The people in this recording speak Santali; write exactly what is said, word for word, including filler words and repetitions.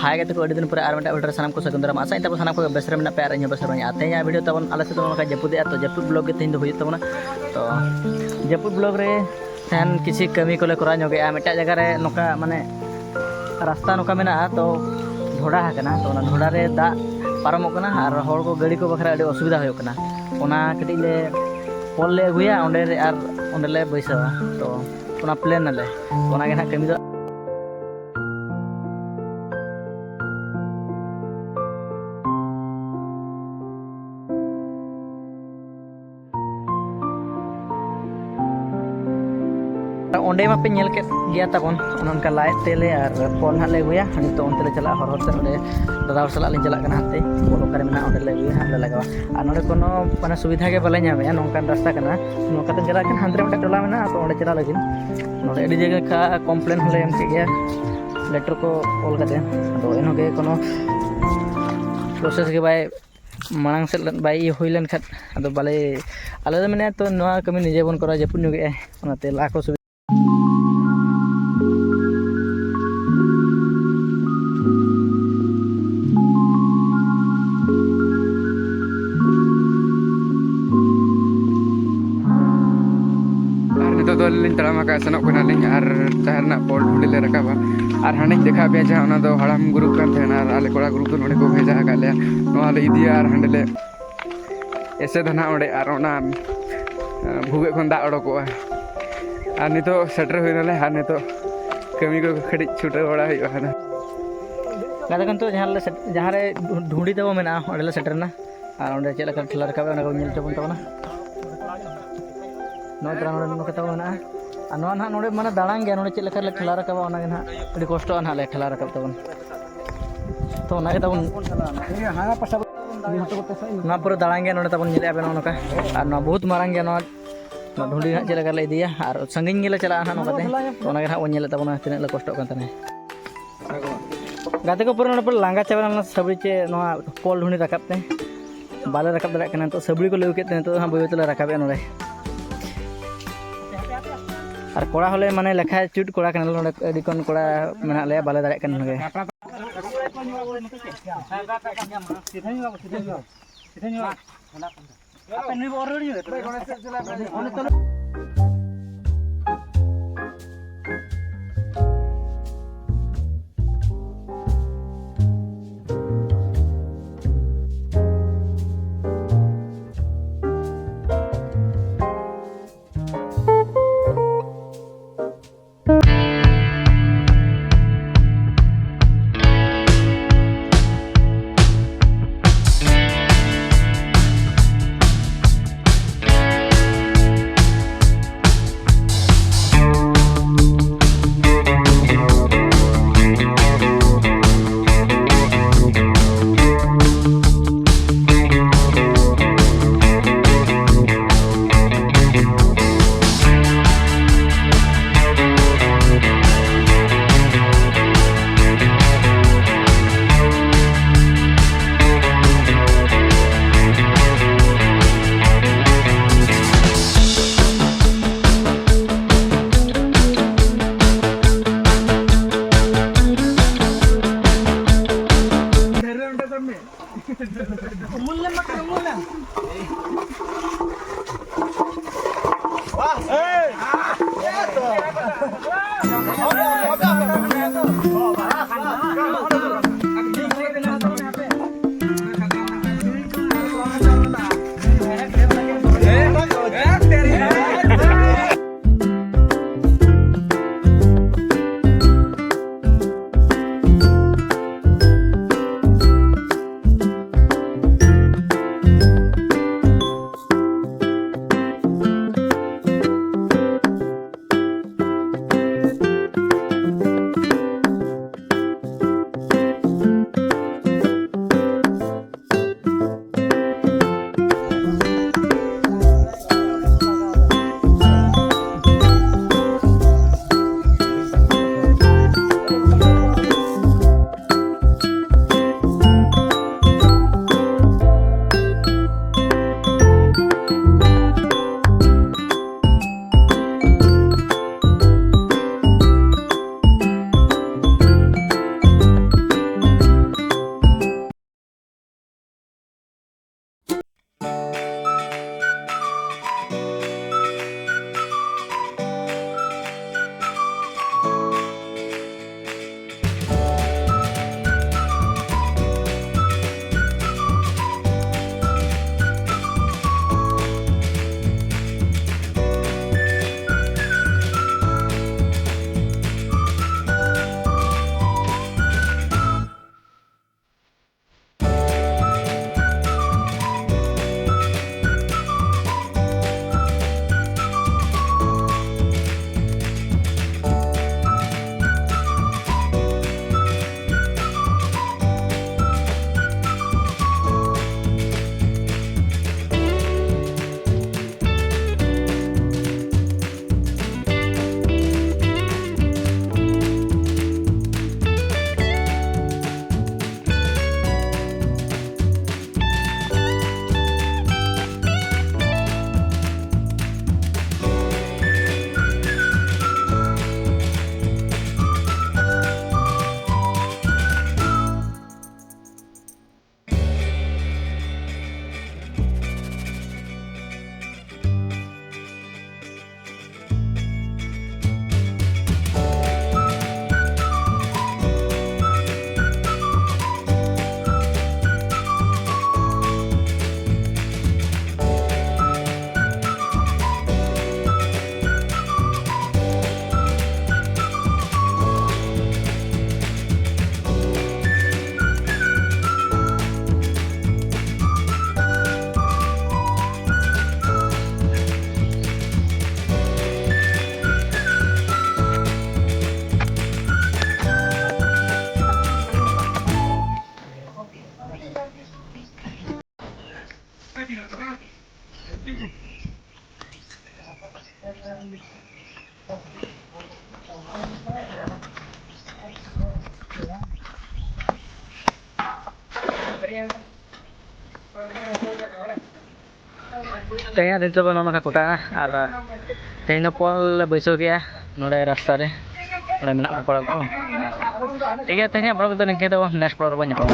ᱦᱟᱭ ᱜᱟᱛᱮ ᱠᱚ, ᱟᱹᱰᱤ ᱫᱤᱱ ᱯᱚᱨᱮ ᱟᱨ ᱢᱤᱫᱴᱟᱝ ᱵᱷᱤᱰᱤᱭᱳ ᱨᱮ ᱥᱟᱱᱟᱢ ᱠᱚ ᱥᱟᱹᱜᱩᱱ ᱫᱟᱨᱟᱢ᱾ ᱟᱥᱟᱭᱟᱹᱧ ᱛᱟᱵᱚ ᱥᱟᱱᱟᱢ ᱠᱚᱜᱮ ᱵᱮᱥ ᱨᱮ ᱢᱮᱱᱟᱜ ᱯᱮᱭᱟ ᱟᱨ ᱤᱧ ᱦᱚᱸ ᱵᱮᱥ ᱨᱮ ᱢᱮᱱᱟᱹᱧᱟ᱾ ᱟᱨ ᱛᱮᱦᱮᱧᱟᱜ ᱵᱷᱤᱰᱤᱭᱳ ᱛᱟᱵᱚᱱ ᱟᱞᱮ ᱥᱮᱫ ᱫᱚ ᱱᱚᱝᱠᱟ ᱡᱟᱹᱯᱩᱫᱮᱜᱼᱟ, ᱛᱚ ᱡᱟᱹᱯᱩᱫ ᱵᱞᱚᱜ ᱜᱮ ᱛᱮᱦᱮᱧ ᱫᱚ ᱦᱩᱭᱩᱜ ᱛᱟᱵᱚᱱᱟ᱾ ᱛᱚ ᱡᱟᱹᱯᱩᱫ ᱵᱞᱚᱜ ᱨᱮ ᱛᱟᱦᱮᱱ ᱠᱤᱪᱷᱩ ᱠᱟᱹᱢᱤ ᱠᱚᱞᱮ ᱠᱚᱨᱟᱣ ᱧᱚᱜᱮᱜᱼᱟ᱾ ᱢᱤᱫᱴᱟᱜ ᱡᱟᱭᱜᱟ ᱨᱮ ᱱᱚᱝᱠᱟ ᱢᱟᱱᱮ ᱨᱟᱥᱛᱟ ᱱᱚᱝᱠᱟ ᱢᱮᱱᱟᱜᱼᱟ, ᱛᱚ ᱰᱷᱚᱰᱟ ᱟᱠᱟᱱᱟ, ᱛᱚ ᱚᱱᱟ ᱰᱷᱚᱰᱟ ᱨᱮ ᱫᱟᱜ ᱯᱟᱨᱚᱢᱚᱜ ᱠᱟᱱᱟ ᱟᱨ ᱦᱚᱲ ᱠᱚ ᱜᱟᱹᱰᱤ ᱠᱚ ᱵᱟᱠᱷᱨᱟ ᱟᱹᱰᱤ ᱚᱥᱩᱵᱤᱫᱷᱟ ᱦᱩᱭᱩᱜ ᱠᱟᱱᱟ᱾ ᱚᱱᱟ ᱠᱟᱹᱴᱤᱡ ᱞᱮ ᱯᱳᱞ ᱞᱮ ᱟᱹᱜᱩᱭᱟ ᱚᱸᱰᱮ ᱨᱮ ᱟᱨ ᱚᱸᱰᱮ ᱞᱮ ᱵᱟᱹᱭᱥᱟᱹᱣᱟ, ᱛᱚ ᱚᱱᱟ ᱯᱞᱮᱱ ᱟᱞᱮ᱾ ᱛᱚ ᱚᱱᱟᱜᱮ ᱱᱟᱦᱟᱜ ᱠᱟᱹᱢᱤ ᱫᱚ᱾ ᱚᱸᱰᱮ ᱢᱟᱯᱮ ᱧᱮᱞ ᱠᱮᱫ ᱜᱮᱭᱟ ᱛᱟᱵᱚᱱ, ᱚᱱᱮ ᱚᱱᱠᱟ ᱞᱟᱭᱤᱴ ᱛᱮᱞᱮ ᱟᱨ ᱯᱳᱞ ᱱᱟᱦᱟᱜ ᱞᱮ ᱟᱹᱜᱩᱭᱟ᱾ ᱱᱤᱛᱚᱜ ᱚᱱᱛᱮ ᱞᱮ ᱪᱟᱞᱟᱜᱼᱟ, ᱦᱚᱨ ᱦᱚᱨ ᱛᱮ ᱚᱸᱰᱮ ᱫᱟᱫᱟ ᱦᱚᱲ ᱥᱟᱞᱟᱜ ᱞᱤᱧ ᱪᱟᱞᱟᱜ ᱠᱟᱱᱟ, ᱦᱟᱱᱛᱮ ᱯᱳᱞ ᱚᱠᱟᱨᱮ ᱢᱮᱱᱟᱜᱼᱟ ᱚᱸᱰᱮ ᱞᱮ ᱟᱹᱜᱩᱭᱟ, ᱦᱟᱸᱜ ᱞᱮ ᱞᱟᱜᱟᱣᱟ᱾ ᱟᱨ ᱱᱚᱰᱮ ᱠᱳᱱᱳ ᱢᱟᱱᱮ ᱥᱩᱵᱤᱫᱷᱟ ᱜᱮ ᱵᱟᱞᱮ ᱧᱟᱢᱮᱜᱼᱟ, ᱱᱚᱝᱠᱟᱱ ᱨᱟᱥᱛᱟ ᱠᱟᱱᱟ᱾ ᱱᱚᱝᱠᱟ ᱛᱮᱢ ᱪᱟᱞᱟᱜ ᱠᱷᱟᱱ ᱦᱟᱱᱛᱮ ᱨᱮ ᱢᱤᱫᱴᱟᱝ ᱴᱚᱞᱟ ᱢᱮᱱᱟᱜᱼᱟ, ᱛᱚ ᱚᱸᱰᱮ ᱪᱟᱞᱟᱜ ᱞᱟᱹᱜᱤᱫ ᱱᱚᱰᱮ ᱟᱹᱰᱤ ᱡᱟᱭᱜᱟ ᱠᱷᱟ ᱠᱚᱢᱯᱞᱮᱱ ᱦᱚᱸᱞᱮ ᱮᱢ ᱠᱮᱫ ᱜᱮᱭᱟ, ᱞᱮᱴᱟᱨ ᱠᱚ ᱚᱞ ᱠᱟᱛᱮ᱾ ᱟᱫᱚ ᱮᱱᱦᱚᱸ ᱜᱮ ᱠᱳᱱᱳ ᱯᱨᱚᱥᱮᱥ ᱜᱮ ᱵᱟᱭ ᱢᱟᱲᱟᱝ ᱥᱮᱫ ᱵᱟᱭ ᱤᱭᱟᱹ ᱦᱩᱭ ᱞᱮᱱᱠᱷᱟᱱ ᱟᱫᱚ ᱵᱟᱞᱮ, ᱟᱞᱮ ᱫᱚ ᱢᱮᱱᱟ ᱛᱚ ᱱᱚᱣᱟ ᱠᱟᱹᱢᱤ ᱱᱤᱡᱮ ᱵᱚᱱ ᱠᱚᱨᱟᱣᱟ, ᱡᱟᱹᱯᱩᱫ ᱧᱚᱜᱮᱜᱼᱟᱭ, ᱚᱱᱟᱛᱮ ᱞᱟ ᱠᱚ ᱥᱩᱵᱤᱫᱷᱟ᱾ ᱟᱨ ᱱᱤᱛᱚᱜ ᱫᱚ ᱟᱹᱞᱤᱧ ᱞᱤᱧ ᱛᱟᱲᱟᱢ ᱟᱠᱟᱫ, ᱥᱮᱱᱚᱜ ᱠᱟᱱᱟᱞᱤᱧ ᱟᱨ ᱡᱟᱦᱟᱸ ᱨᱮᱱᱟᱜ ᱯᱳᱞ ᱚᱸᱰᱮ ᱞᱮ ᱨᱟᱠᱟᱵᱟ᱾ ᱟᱨ ᱦᱟᱸᱰᱮᱧ ᱫᱮᱠᱷᱟᱣ ᱟᱯᱮᱭᱟ ᱡᱟᱦᱟᱸ ᱚᱱᱟ ᱫᱚ ᱦᱟᱲᱟᱢ ᱜᱨᱩᱯ ᱠᱟᱱ ᱛᱟᱦᱮᱱᱟ ᱟᱨ ᱟᱞᱮ ᱠᱚᱲᱟ ᱜᱨᱩᱯ ᱫᱚ ᱱᱚᱰᱮ ᱠᱚ ᱵᱷᱮᱡᱟ ᱟᱠᱟᱫ ᱞᱮᱭᱟ᱾ ᱱᱚᱣᱟ ᱞᱮ ᱤᱫᱤᱭᱟ ᱟᱨ ᱦᱟᱸᱰᱮ ᱞᱮ ᱮᱥᱮᱫᱟ ᱱᱟᱦᱟᱜ ᱚᱸᱰᱮ, ᱟᱨ ᱚᱱᱟ, ᱟᱸ, ᱵᱷᱩᱜᱟᱹᱜ ᱠᱷᱚᱱ ᱫᱟᱜ ᱚᱰᱚᱠᱚᱜᱼᱟ᱾ ᱟᱨ ᱱᱤᱛᱚᱜ ᱥᱮᱴᱮᱨ ᱦᱩᱭ ᱱᱟᱞᱮ, ᱟᱨ ᱱᱤᱛᱚᱜ ᱠᱟᱹᱢᱤ ᱠᱚ ᱠᱟᱹᱴᱤᱡ ᱪᱷᱩᱴᱟᱹᱣ ᱵᱟᱲᱟ ᱦᱩᱭᱩᱜᱼᱟ ᱦᱟᱸᱜ᱾ ᱜᱟᱛᱮ ᱠᱚ, ᱱᱤᱛᱚᱜ ᱡᱟᱦᱟᱸ ᱨᱮᱞᱮ ᱥᱮᱴ-, ᱡᱟᱦᱟᱸ ᱨᱮ ᱰᱷᱩ-, ᱰᱷᱩᱸᱰᱤ ᱛᱟᱵᱚ ᱢᱮᱱᱟᱜᱼᱟ, ᱚᱸᱰᱮ ᱞᱮ ᱥᱮᱴᱮᱨ ᱮᱱᱟ᱾ ᱟᱨ ᱚᱸᱰᱮ ᱪᱮᱫ ᱞᱮᱠᱟ ᱴᱷᱮᱞᱟ ᱨᱟᱠᱟᱵ ᱮᱫᱟ, ᱚᱱᱟ ᱠᱚ ᱧᱮᱞ ᱦᱚᱪᱚ ᱵᱚᱱ ᱛᱟᱵᱚᱱᱟ᱾ ᱱᱚᱜᱼᱚᱭ ᱛᱟᱨᱟ ᱱᱚᱰᱮ ᱱᱚᱝᱠᱟ ᱛᱟᱵᱚ ᱢᱮᱱᱟᱜᱼᱟ᱾ ᱟᱨ ᱱᱚᱣᱟ ᱱᱟᱦᱟᱜ ᱱᱚᱰᱮ ᱢᱟᱱᱮ ᱫᱟᱬᱟᱱ ᱜᱮᱭᱟ, ᱱᱚᱰᱮ ᱪᱮᱫ ᱞᱮᱠᱟ ᱞᱮ ᱴᱷᱮᱞᱟ ᱨᱟᱠᱟᱵᱟ, ᱚᱱᱟ ᱜᱮ ᱱᱟᱦᱟᱜ ᱟᱹᱰᱤ ᱠᱚᱥᱴᱚᱜᱼᱟ ᱱᱟᱦᱟᱜ ᱞᱮ ᱴᱷᱮᱞᱟ ᱨᱟᱠᱟᱵ ᱛᱟᱵᱚᱱ᱾ ᱛᱚ ᱚᱱᱟ ᱜᱮ ᱛᱟᱵᱚᱱ᱾ ᱱᱚᱣᱟ ᱯᱩᱨᱟᱹ ᱫᱟᱬᱟᱱ ᱜᱮᱭᱟ ᱱᱚᱰᱮ ᱛᱟᱵᱚᱱ, ᱧᱮᱞᱮᱫᱼᱟ ᱵᱮᱱ ᱱᱚᱜᱼᱚ ᱱᱚᱝᱠᱟ᱾ ᱟᱨ ᱱᱚᱣᱟ ᱵᱚᱦᱩᱛ ᱢᱟᱨᱟᱝ ᱜᱮᱭᱟ, ᱱᱚᱣᱟ, ᱱᱚᱣᱟ ᱰᱷᱩᱸᱰᱤ ᱦᱟᱸᱜ ᱪᱮᱫ ᱞᱮᱠᱟ ᱞᱮ ᱤᱫᱤᱭᱟ ᱟᱨ ᱥᱟᱺᱜᱤᱧ ᱜᱮᱞᱮ ᱪᱟᱞᱟᱜᱼᱟ ᱱᱟᱦᱟᱜ ᱱᱚᱝᱠᱟᱛᱮ᱾ ᱛᱚ ᱚᱱᱟ ᱜᱮ ᱱᱟᱦᱟᱜ ᱵᱚᱱ ᱧᱮᱞᱮᱫ ᱛᱟᱵᱚᱱᱟ ᱛᱤᱱᱟᱹᱜ ᱞᱮ ᱠᱚᱥᱴᱚᱜ ᱠᱟᱱ ᱛᱟᱦᱮᱸᱫ᱾ ᱜᱟᱛᱮ ᱠᱚ ᱯᱩᱨᱟᱹ ᱱᱚᱰᱮ ᱯᱩᱨᱟᱹ ᱞᱟᱸᱜᱟ ᱪᱟᱵᱟ ᱞᱮᱱᱟ ᱥᱟᱵᱲᱤ ᱪᱮ ᱱᱚᱣᱟ ᱯᱳᱞ ᱰᱷᱩᱸᱰᱤ ᱨᱟᱠᱟᱵ ᱛᱮ᱾ ᱵᱟᱞᱮ ᱨᱟᱠᱟᱵ ᱫᱟᱲᱮᱭᱟᱜ ᱠᱟᱱᱟ, ᱱᱤᱛᱚᱜ ᱥᱟᱵᱲᱤ ᱠᱚ ᱞᱟᱹᱣ ᱠᱮᱫ ᱛᱮ ᱱᱤᱛᱚᱜ ᱫᱚ ᱦᱟᱸᱜ ᱵᱟᱹᱭ ᱵᱟᱹᱭ ᱛᱮᱞᱮ ᱨᱟᱠᱟᱵᱮᱜᱼᱟ ᱱᱚᱰᱮ᱾ ᱟᱨ ᱠᱚᱲᱟ ᱦᱚᱸᱞᱮ ᱢᱟᱱᱮ ᱞᱮᱠᱷᱟ ᱪᱩᱴ ᱠᱚᱲᱟ ᱠᱟᱱᱟᱞᱮ, ᱱᱚᱰᱮ ᱟᱹᱰᱤ ᱠᱚᱢ ᱠᱚᱲᱟ ᱢᱮᱱᱟᱜ ᱞᱮᱭᱟ, ᱵᱟᱞᱮ ᱫᱟᱲᱮᱭᱟᱜ ᱠᱟᱱᱟ ᱱᱚᱰᱮ᱾ ᱥᱤᱫᱷᱟᱹ ᱧᱚᱜ, ᱥᱤᱫᱷᱟᱹ ᱧᱚᱜ, ᱥᱤᱫᱷᱟᱹ ᱧᱚᱜ᱾ ᱟᱯᱮ ᱱᱩᱭ ᱵᱚ ᱨᱩᱣᱟᱹᱲ ᱧᱚᱜ ᱛᱚᱵᱮ᱾ ᱛᱮᱦᱮᱧᱟᱜ ᱫᱤᱱ ᱛᱚᱵᱮ ᱱᱚᱜᱼᱚ ᱱᱚᱝᱠᱟ ᱠᱚᱴᱟᱜᱼᱟ᱾ ᱟᱨ ᱛᱮᱦᱮᱧ ᱫᱚ ᱯᱚᱞ ᱞᱮ ᱵᱟᱹᱭᱥᱟᱹᱣ ᱠᱮᱜᱼᱟ ᱱᱚᱰᱮ ᱨᱟᱥᱛᱟ ᱨᱮ, ᱱᱚᱰᱮ ᱢᱮᱱᱟᱜ ᱠᱚ ᱠᱚᱲᱟ ᱠᱚ᱾ ᱴᱷᱤᱠ ᱜᱮᱭᱟ, ᱛᱮᱦᱮᱧᱟᱜ vlog ᱫᱚ ᱱᱤᱝᱠᱟᱹ ᱫᱚ, next vlog ᱨᱮᱵᱚᱱ ᱧᱟᱯᱟᱢᱟ᱾